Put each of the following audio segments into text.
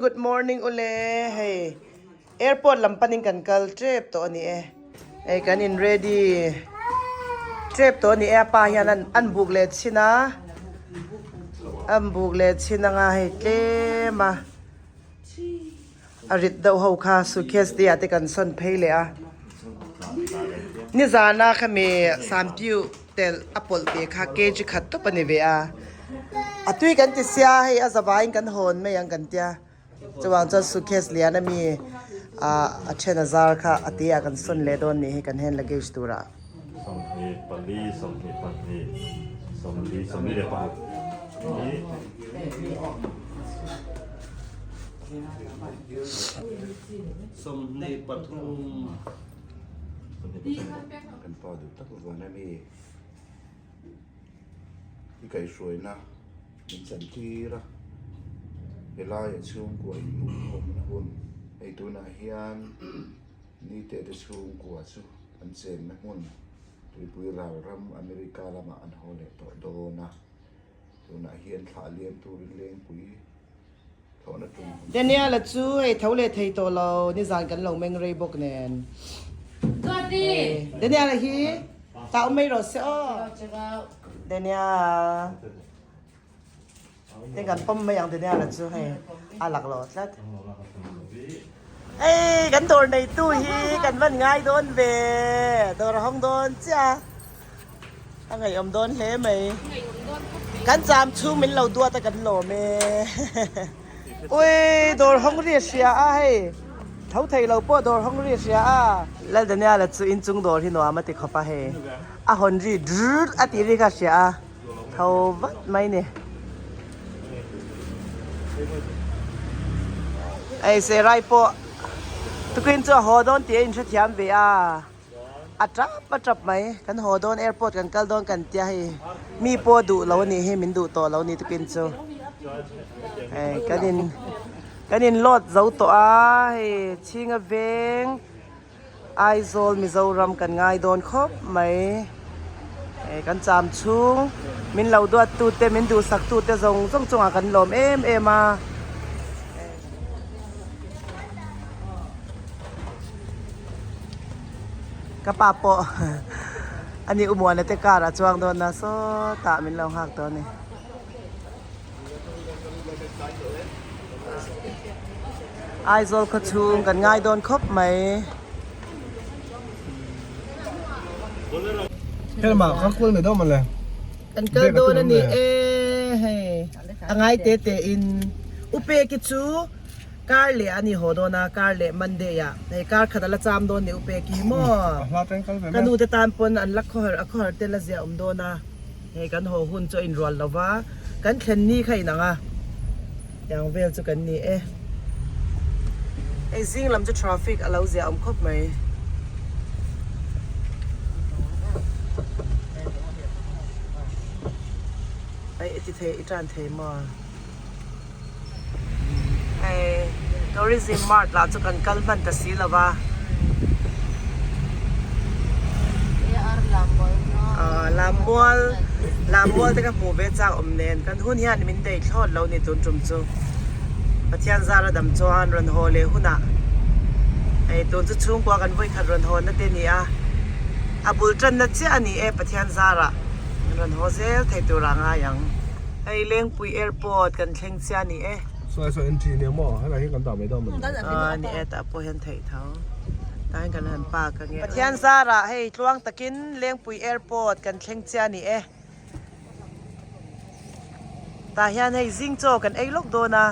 Good morning ule hei airport lam panin kan kal tep tawh a ni e hei kan in ready tep tawh a ni e a pa hian an an buk leh chhin a an buk leh chhin anga hei tlem a a rit deuh ho kha suitcase te ah te kan sawn phei leh a nizana khami sampiu telh a pawlh tih kha kg khat tawp a ni ve a a tui kan ti sia hei a zavaiin kan hawn mai ang kan tia chuvang chuan suitcase lian ami ah a then a zar kha a tih ah kan sawn leh dawn nih hi kan hand luggage turah. Kan pa duh tak vana mi i kaihhruaina min chantir a helaiah chhungkua inhmuhkhawmna hun hei tunah hian nite te chhungkua chu an chenna hmun tuipui ral ram America lamah an haw leh tawh dawn a tunah hian thlah liam turin lengpui. Daniel a chu hei tho leh thei tawh lo nizan kan lo meng rei bawk nen Daniel a hi tah awm mai rawh se aw Daniel hei kan pawm mai ang Daniel a chu hei a lak lo tlat hei kan dawr neitu hi kan van ngai dawn ve dawr a hawng dawn chiah a. A ngaihawm dawn hle mai. Kan cham chhung min lo duat a kan lawm e. Ui dawr hawng ri a hria a hei. Tho thei lo pawh dawr hawng ri a hria a. Lal Daniel-a chu inchung dawr hi nuam a ti khawp a hei. A hawn ri drrrr a tih ri kha a hria a. Tho vat mai ni. Hei Serai pawh tukin chu a haw dawn tih a inhrethiam ve a. A tap a tap mai kan haw dawn airport kan kal dawn kan tia hei mi pawh duh lo a nih hi min duh tawh lo a ni tukin chu hei kan in kan in load zo tawh a hei chhinga veng Aizawl Mizoram kan ngai dawn khawp mai hei kan cham chhung min lo duat tu te min duhsak tu te zawng zawng chungah kan lawm em em a. Ka pa pawh a ni Umuana te car a chuang dawn a sawtah min lo nghak tawh a ni. Aizawl khaw chhung kan ngai dawn khawp mai. Kan kal dawn a ni e hei a ngai te te in Upeki chu Kar leh a ni haw dawn a, kar leh Monday ah hei kar khat a la cham dawn ni u pek hi maw? Ka nu te tan pawn an la khawhar a khawhar te la ziah awm dawn a, hei kan haw hun chu a inrual lo va, kan thlen ni kha inang a, tiang vel chu kan ni e. Hei zing lam chu traffic a lo ziah awm khawp mai. Hei i ti thei i tan thei maw? Hei tourism mart lah chu kan kal hman ta si lo va. Lammual Lammual te ka hmuh ve chak awm nen kan hun hian min daih thlawt lo ni tun tum chu Pathian zara dam chuan rawn haw leh hunah hei tun chu chhungkua kan vawi khat rawn haw na te ni a a bul tanna chiah a ni e Pathian zara rawn haw zel thei tur ah ngai ang. Hei Lengpui Airport kan thleng chiah a ni e. Sawi sawi entry nia maw helai hi kan dah mai dawn maw ni. Aw ni e tah pawh hian theih tho. Tah hian kan han park ange. Pathian zarah hei tluang takin Lengpui Airport kan thleng chiah a ni e. Tah hian hei zing chaw kan ei lawk dawn a.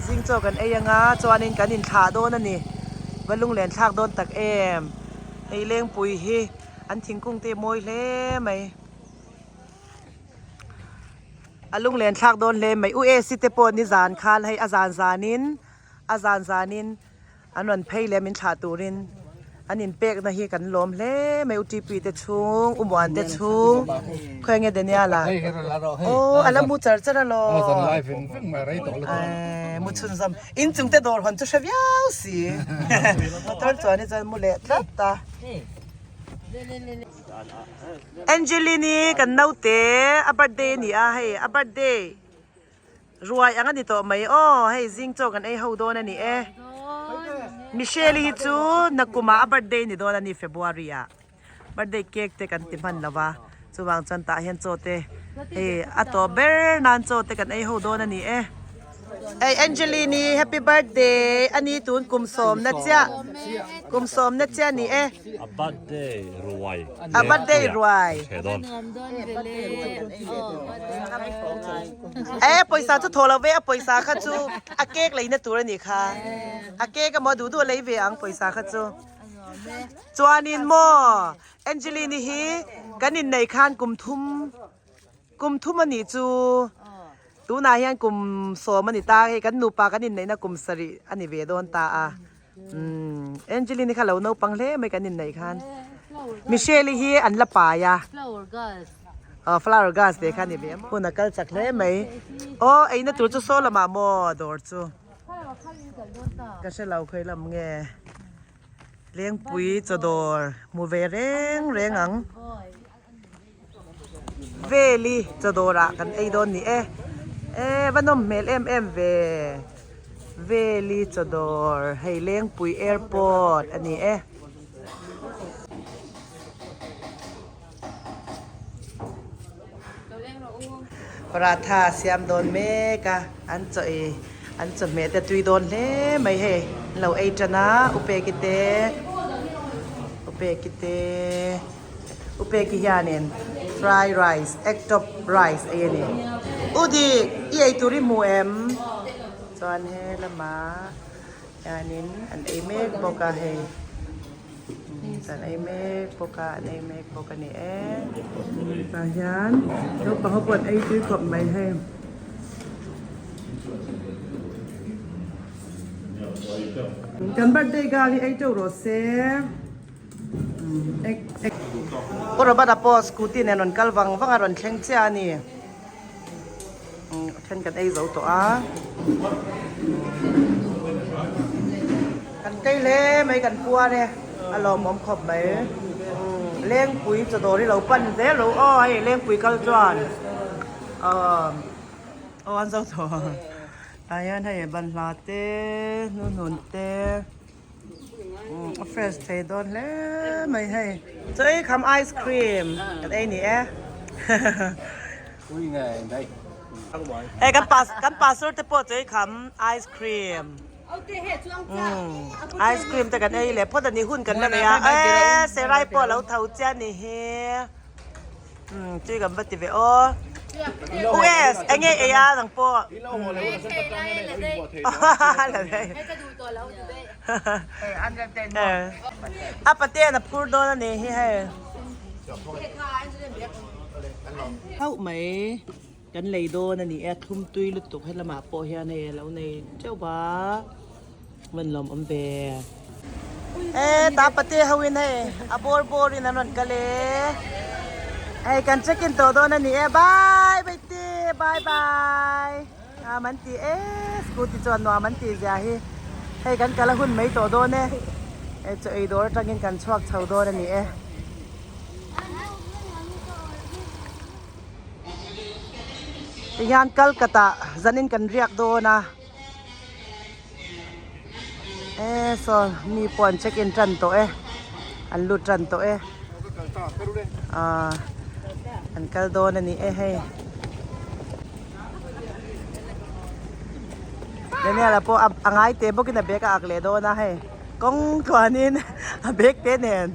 Zing chaw kan ei anga chuanin kan inthlah dawn a ni. Va lunglen thlak dawn tak em. Hei Lengpui hi an thingkung te mawi hle mai. A lunglen thlak dawn hle mai. U AC te pawh nizan khan hei a zan zanin a zan zanin an rawn phei leh min thlah turin an inpekna hi kan lawm hle mai. U TP te chhung, U Muan te chhung, khawi nge Daniel-a? Aw a la mu char char alawm. Mu chhunzawm. Inchung te dawr hawn chu hre viau si. Motor chuan hi chuan mu leh tlat a. Angeline-i kan naute a birthday a ni a hei a birthday Ruai ang a ni tawh mai aw, hei zing chaw kan ei ho dawn a ni e. Michelle hi chu nakumah a birthday ni dawn a ni February ah. Birthday cake te kan ti hman lo va, chuvang chuan tah hian chaw te hei a tawp ber nan chaw te kan ei ho dawn a ni e. Hey Angeline i happy birthday a ni tun kum sawmna chiah kum sawmna chiah a ni e. A birthday ruai. A birthday ruai. E pawisa chu thaw lo ve a pawisa kha chu a cake leina tur a nih kha a cake emaw duh duh a lei ve ang pawisa kha chu. Chuanin maw Angeline hi kan inneih khan kum thum kum thum a nih chu tunah hian kum sawm a ni ta hei kan nupa kan inneihna kum sarih a ni ve dawn ta a umm Angeline kha lo naupang hle mai kan inneih khan Michelle hi an la pai a aw flower gas te kha a ni ve a hun a kal chak hle mai aw eina tur chu saw lamah maw dawr chu. Ka hre lo khawi lam nge Lengpui chawdawr hmu ve reng reng ang. Veli chawdawr ah kan ei dawn ni e. E va nawm hmel em em ve. Veli chawdawr hei Lengpui airport a ni e. Paratha siam dawn mek a, an chaw ei an chawhmeh te tui dawn hle mai hei an lo ei tan a upeki te upeki te upeki hianin fry rice egg top rice ei a ni udik i ei tur i hmu em chuan he lamah hianin an ei mek bawk a hei. An ei mek bawk a, an ei mek bawk a ni e. Tah hian naupang ho pawh an ei tui khawp mai hei. Kan birthday girl hi ei teuh rawh se. Pu Robert-a pawh scooty nen rawn kal vang vang a rawn thleng chiah a ni. Then kan ei zo tawh a. Kan tei hle mai kan puar e a lawmawm khawp mai. Lengpui chawdawr hi lo pan zel lo aw hei lengpui kal chuan aw an zo tawh tah hian hei banhla te hnuhnun te. A fresh thei dawn hle mai hei. Chaw ei kham ice cream kan ei ni e. Hei kan pas kan pastor te pawh chaw ei kham ice cream. Ice cream te kan ei leh phawt a ni hun kan la nei a e serai pawh a lo tho chiah ni hi. Tui kan va ti ve aw. US enge ei a nang pawh. A paten a phur dawn a ni hi hei. Hauh mai kan lei dawn a ni e thlum tui lutuk he lamah pawh hian hei a lo nei teuh va. Hman lawm awm ve. E ta pate ho in hei a bawr bawr in an rawn kal e. Hei kan check in tawh dawn a ni e bye baite bye bye. Nuam an ti e scooty chuan nuam an tih zia hi. Hei kan kal a hun mai tawh dawn e. Hei chaw ei dawr atangin kan chhuak chho dawn a ni e. Tihian Kolkata zanin kan riak dawn a. E saw mi pawh an check in tan tawh e an lut tan tawh e ah an kal dawn a ni e hei Daniel a pawh a ngai teh bawkin a bag a ak leh dawn a hei kawng tluanin a bag te nen.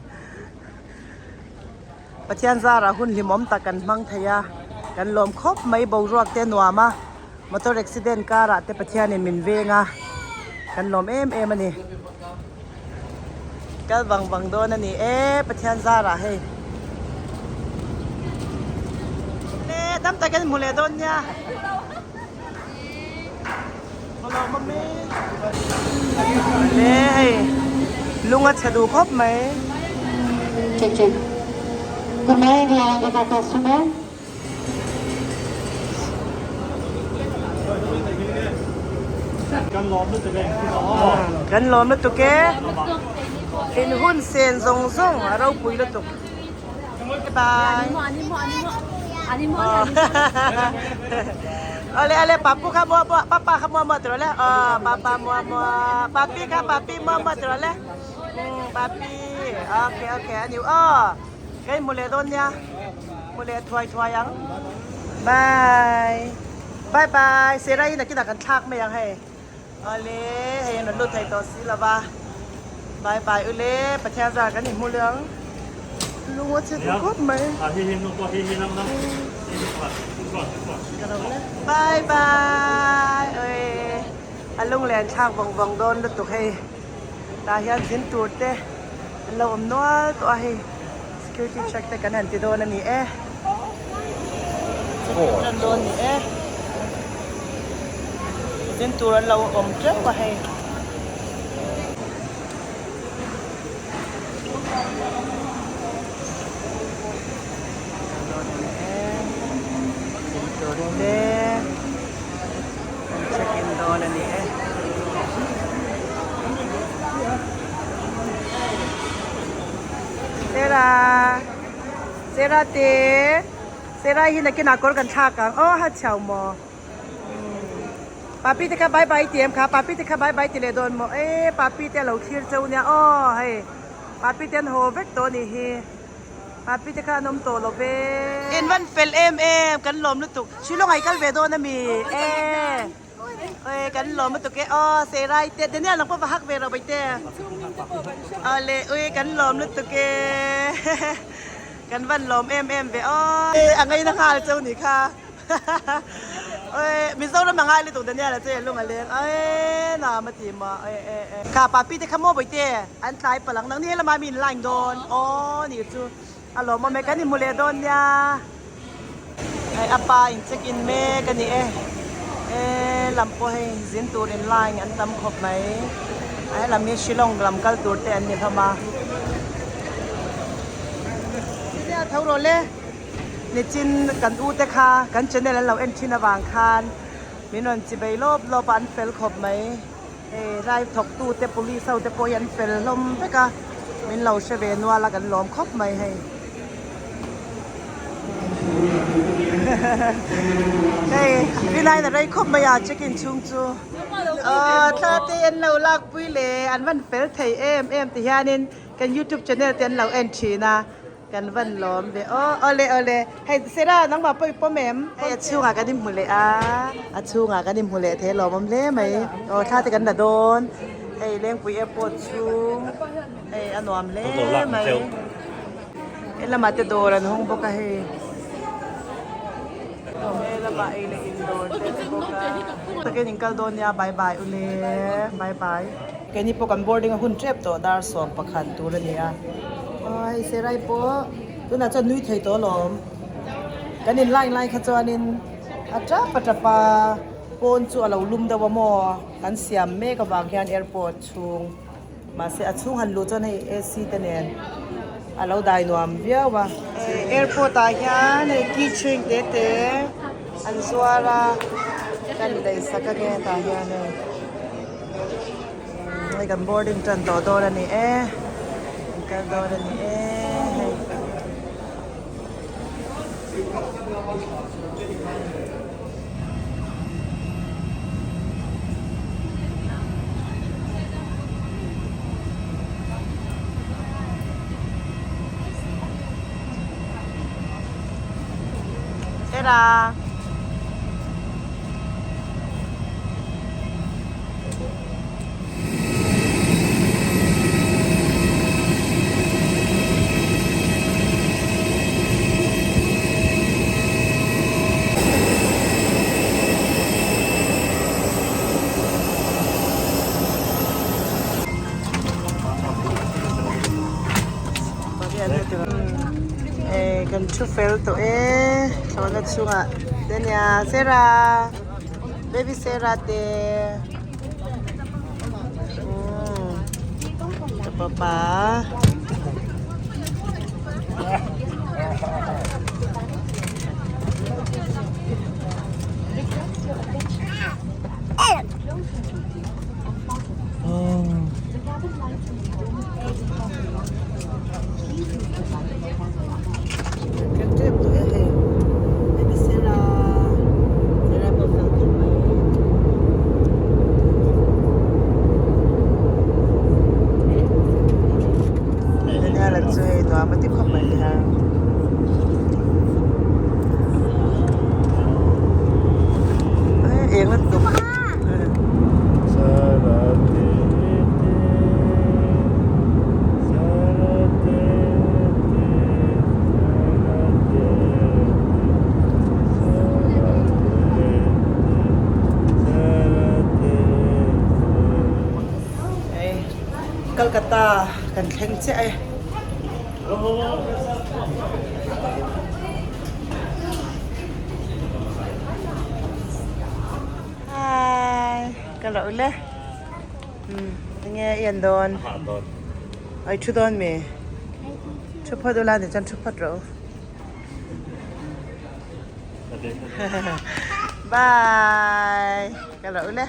Pathian zarah hun hlimawm tak kan hmang thei a, kan lawm khawp mai boruak te nuam a, motor accident karah te Pathianin min veng a, kan lawm em em a ni. Kal vang vang dawn a ni e Pathian zarah hei. Le dam takin hmu leh dawn nia. Le hei lung a chhe duh khawp mai. Check check. Good morning the customer. Kan lawm lutuk e. Kan lawm lutuk e. In hun sen zawng zawng a ropui lutuk. Bye bye. Awle awle papu kha muah muah papa kha muah muah tiraw le aw papa muah muah papi kha papi muah muah tiraw le umm papi okay okay a ni aw ka inhmu leh dawn nia hmu leh thuai thuai ang bye bye bye Sarah-i nakinah kan thlak mai ang hei awle hei an rawn lut thei tawh si lova bye bye ule Pathian zar kan inhmu leh ang lung a chhe duh khawp mai. Bye bye oi a lunglen thlak vawng vawng dawn lutuk hei tah hian zin tur te an lo awm nual tawh a hei security check te kan han ti dawn a ni e check in tan dawn a ni e zin tur an lo awm teuh a hei. Te an check in dawn a ni e. Sarah Sarah te Sarah hi nakinah kawr kan thlak ang aw ha chhiau maw Papi te kha bye bye ti em kha papi te kha bye bye ti leh dawn maw e papi te a lo thlir cheu nia aw hei papi te an haw vek tawh a nih hi. Papi te kha an awm tawh lo ve. En van fel em em kan lawm lutuk Shillong ah i kal ve dawn ami e e kan lawm lutuk e aw Serai te Daniel nang pawh va hak ve rawh baite awle ui kan lawm lutuk e kan van lawm em em ve aw a ngaina nghal cheu ni kha. Oi Mizoram a ngai lutuk Daniel a che lung a leng ae na ma ti ma e e e kha papi te kha maw bawihte an tlai palang nang ni helama mi in line dawn aw ni chu a lawm awm e kan inhmu leh dawn nia hei a pa in check in mek a ni e e lam pawh hei zin tur in line an tam khawp mai a helam hi Shillong lam kal tur te an ni hlawm a tho rawh le. Nichin kan u te kha kan channel an lo en thin avang khan min rawn chi bei lawp lawp a an fel khawp mai hei lai thawk tu te police ho te pawh hi an fel hlawm vek a min lo hre ve nual a kan lawm khawp mai hei hei rinai na rei khawp mai a check in chhung chu aw thla te an lo lak pui leh an van fel thei em em ti hianin kan youtube channel te an lo en thin a. Kan van lawm ve aw awle awle hei Sarah nangmah pawh i pawm em? Hei a chhungah kan inhmu leh a a chhungah kan inhmu leh thei lawm awm hle mai aw thla te kan la dawn hei Lengpui airport chhung hei a nuam hle mai he lamah te dawr an hawng bawk a hei he lamah ei leh in dawr te ani bawk a takin in kal dawn nia bye bye ule bye bye. Keini pawh kan boarding a hun tep tawh dar 11 tur a ni a. Aw hei Serai pawh tunah chuan nui thei tawh alawm. Kan in line lai kha chuanin a tap a tap a pawn chu a lo lum deuh a maw kan siam mek avang hian airport chhung mahse a chhung han luh chuan hei AC te nen a lo dai nuam viau a. Airport ah hian hei keychain te te an zuar a kan daihsak ange tah hian hei. Hei kan boarding tan tawh dawn a ni e kan kal dawn a ni e hei. Sarah. Kan thu fel tawh e thlawhna chungah te nia Sarah baby Sarah te ka papa Kan tep tawh e hei baby Sarah Sarah pawh fel Calcutta kan thleng chiah e. Hi ka lo le enge i an dawn ai thu dawn mi thu phawt ula ni chuan thu phawt rawh u bye ka lo le.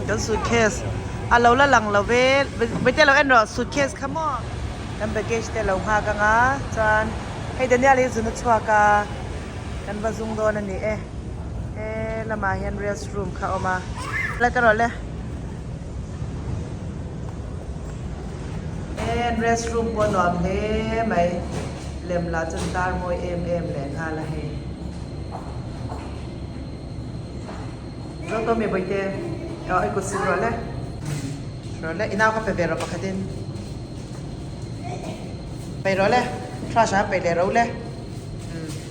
Kan suitcase a lo la lang lo ve vaite lo en rawh suitcase kha maw kan baggage te a lo nghak anga chuan hei Daniel hi zun a chhuak a. Kan va zung dawn a ni e. He lamah hian rest room kha a awm a. Le ka rawh le. He rest room pawh nuam hle mai. Lem lah chuan tar mawi em em leh nghal a hei. Zo tawh mi bawihte. Aw i kut sil rawh le. Rawh le i nau kha pe ve rawh pakhatin. Peih rawh le. Trash ah peih leh ro le.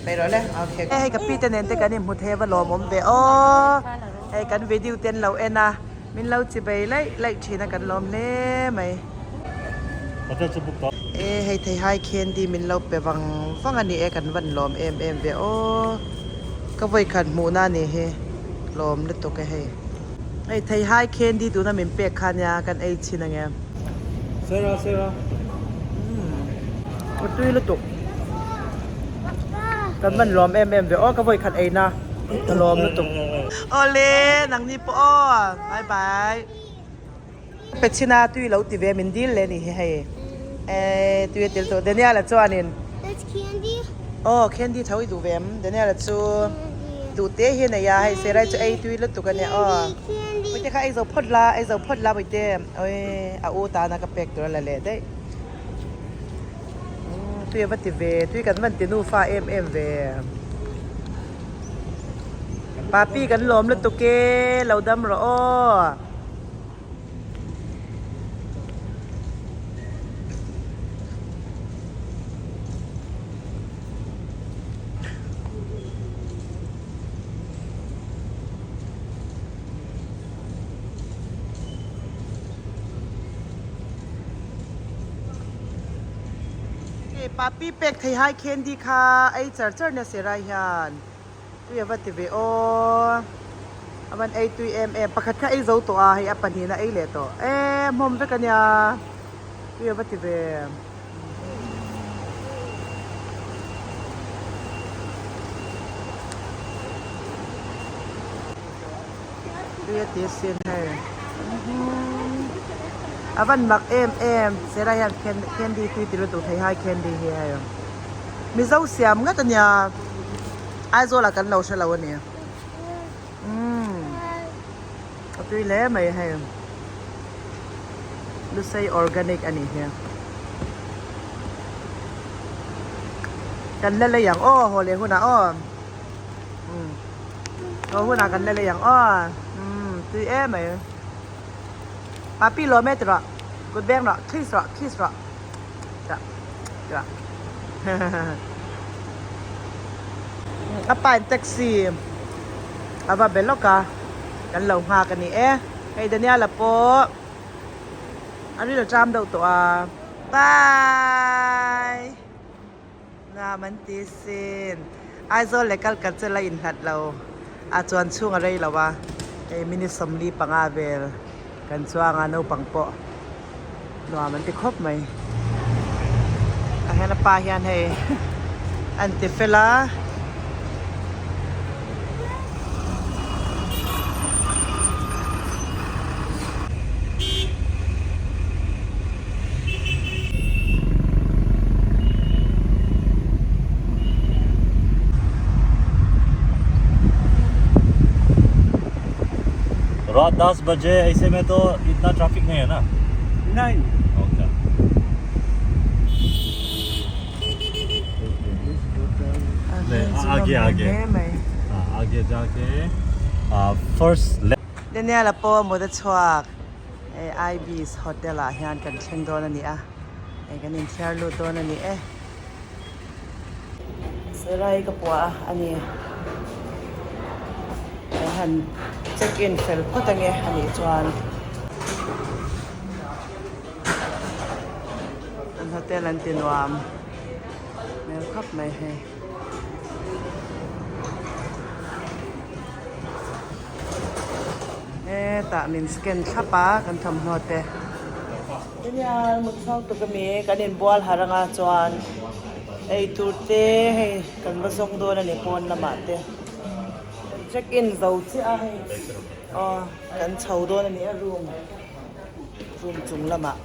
Peih rawh le okay. Hei ka pi te nen te kan inhmu thei a va lawmawm ve aw hei kan video te an lo en a min lo chi bei laih laih thin a kan lawm hle mai. E hei theihai candy min lo pe vang vang a ni e kan van lawm em em ve aw ka vawikhat hmuhna a ni hi lawm lutuk e hei. Hei theihai candy tuna min pek kha nia kan ei chhin ange. Sera Sera. Ka tui lutuk. Kan van lawm em em ve aw ka vawi khat ei na ka lawm lutuk. Awle nangni pawh aw bye bye. Pechina tui lo ti ve min dil leh ni hi hei eh tui a tel tawh Daniel-a chuanin aw candy tho i duh ve em Daniel-a chu duh te hi a nei a hei Serai chu ei tui lutuk a nia aw Puite kha ei zo phawt la ei zo phawt la Puite awi a u tana ka pek tur a la leh daih. Tui a va ti ve tui kan van ti nufa em em ve papi kan lawm lutuk e lo dam rawh aw. Papi pek thei hai candy kha ei char char nia Serai hian tui a va ti ve aw a van ei tui em em pakhat kha ei zo tawh a hei a pahnihna ei leh tawh e hmawm vek a nia tui a va ti ve. Tui a ti asin hei a van mak em em sela hian candy tui ti lutuk thei hai candy hi hei mizo siam ngat ania Aizawl ah kan lo hre lo ani umm a tui hle mai hei lusei organic anih hi kan la lei ang aw haw leh hunah aw. Umm aw hunah kan la lei ang aw umm tui em mai papi lawm e ti rawh kut beng rawh kiss rawh kiss rawh tah tah a pa in taxi a va be lawk a kan lo nghak a ni e hei Daniel-a pawh a ril a ṭam deuh tawh a bye. Ngam an ti sin. Aizawl leh Kalkat chu la inhlat lo. A chuan chhung a rei lo a, hei minute 45 vel kan chuang a, naupang pawh nuam an ti khawp mai. Tah hian a pa hian hei an ti fel a. रात 10 बजे ऐसे में तो इतना ट्रैफिक नहीं है ना नहीं ओके ले आगे आगे हाँ आगे आगे जाके first left Daniel-a pawh a mut a chhuak hei Ibis hotel ah hian kan thleng dawn a ni a hei kan inthiar lut dawn a ni e. Sarai ka puah a a ni kan han check in fel phawt ange a nih chuan an hotel an ti nuam hmel khawp mai hei. Hetah min scan thlap a kan thawmhnaw te nia mut chhuak tuk ami kan inbual harh anga chuan eitur te hei kan va zawng dawn a ni pawn lamah te kan check in zo chiah a hei aw kan chho dawn a ni a room room chung lamah.